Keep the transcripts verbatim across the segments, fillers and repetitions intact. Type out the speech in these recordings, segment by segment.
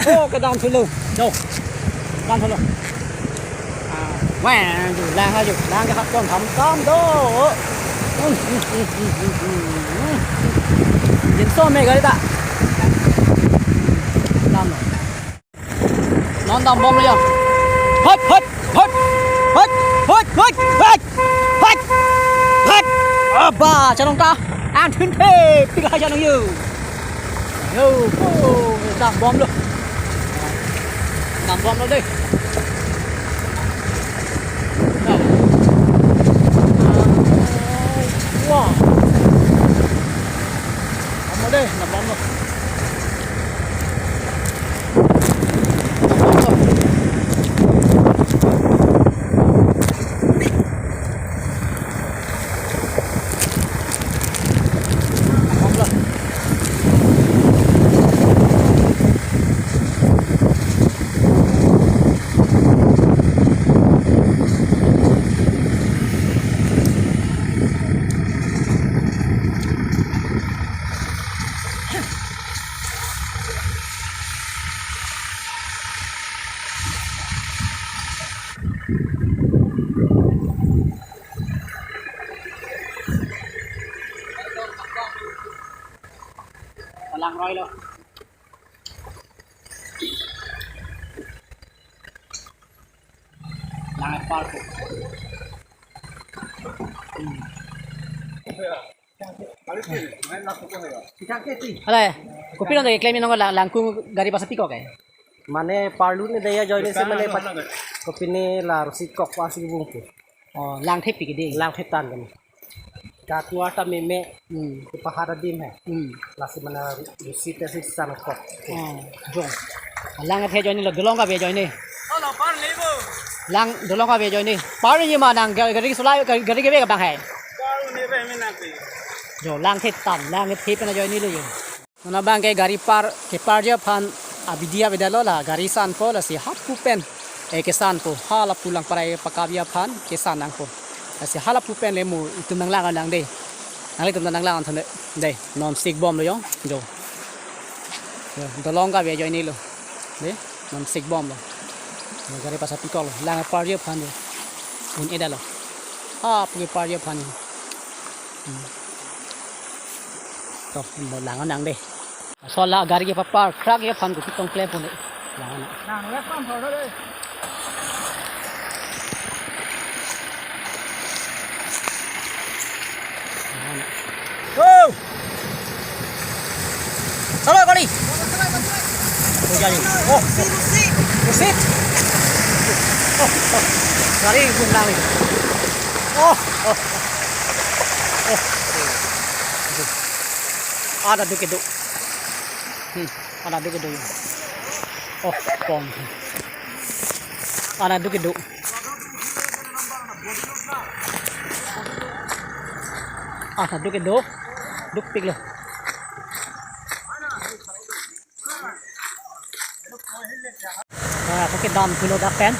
Oh, kedam thulo. Do. Dam thulo. Ah, wah, ju lang ajo. Lang ke hap kon tham tam do. Jin so me gari ta. Dam. Non dambomlo. Hot, hot, hot. Hot, hot, hot, hot. Hot. Hot. Aba, chanong ta. An thun the, pik ha chanong yo. Yo, oh, dambomlo. Dambomlo dei. Dam. Wah. Dambomlo dei, dambomlo. Lang roilo. Lang apar ko. Hmm. Alai, kopi nang keklem nang lang, langkung gari pasapikok ke? Mane parlu ne daya join se mane pat, kopine la rosi kok pasi bungku. Oh, lang thepik dei. Lang thetan kan. Katuar ta meme, Hmm. Kepahat adim he. Hmm. Lasi mane rosi te si san kok. Oh, jong. Lang athe join lo, Dolong Kavi ajoine. Lang Dolong Kavi ajoine. Par ni ma nang ga-, gari sulai, gari, gari ke bang hai. Jo, lang thetan, lang the pen ajoine lo jo. Non abang ke gari par, keparji aphan abidi avedetlo la, gari sanpo lasi hapu pen, eh, kesanpo, ha lapu Langparai pakapji aphan kesan nangpo. Lasi ha lapu pen le mo itum nanglang nang dei. Nanglitum nanglang thon dei. Non sikbomlo jong, jo. Jo, Dolong Kavi ajoine lo. Dei, non sikbomlo. Jo, gari pasapikoklo, lang parji aphan dei. Un-edetlo. Hapu keparji aphan. Hmm. To, mo lang nang dei. Sola gari kepapar, krak aphan kopi tong klempo dei. Lang nang. Nang le pam thor dei. Lang nang. Go! Chalo, gari. Oh, jadi. Oh. Rusit. Oh, oh. Gari bung lang ni. Oh, oh. Oh. Ada duk kedo. Hmm, ada duk kedo. Oh, pon. Ada duk kedo. Ah, duk kedo. Dukpiklo. Ah, pakai dam kilo dapen.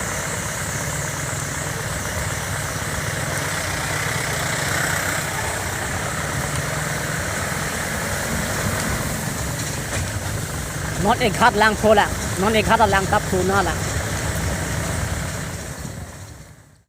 Non eghat langpo la. Non eghat lang ta phuna la.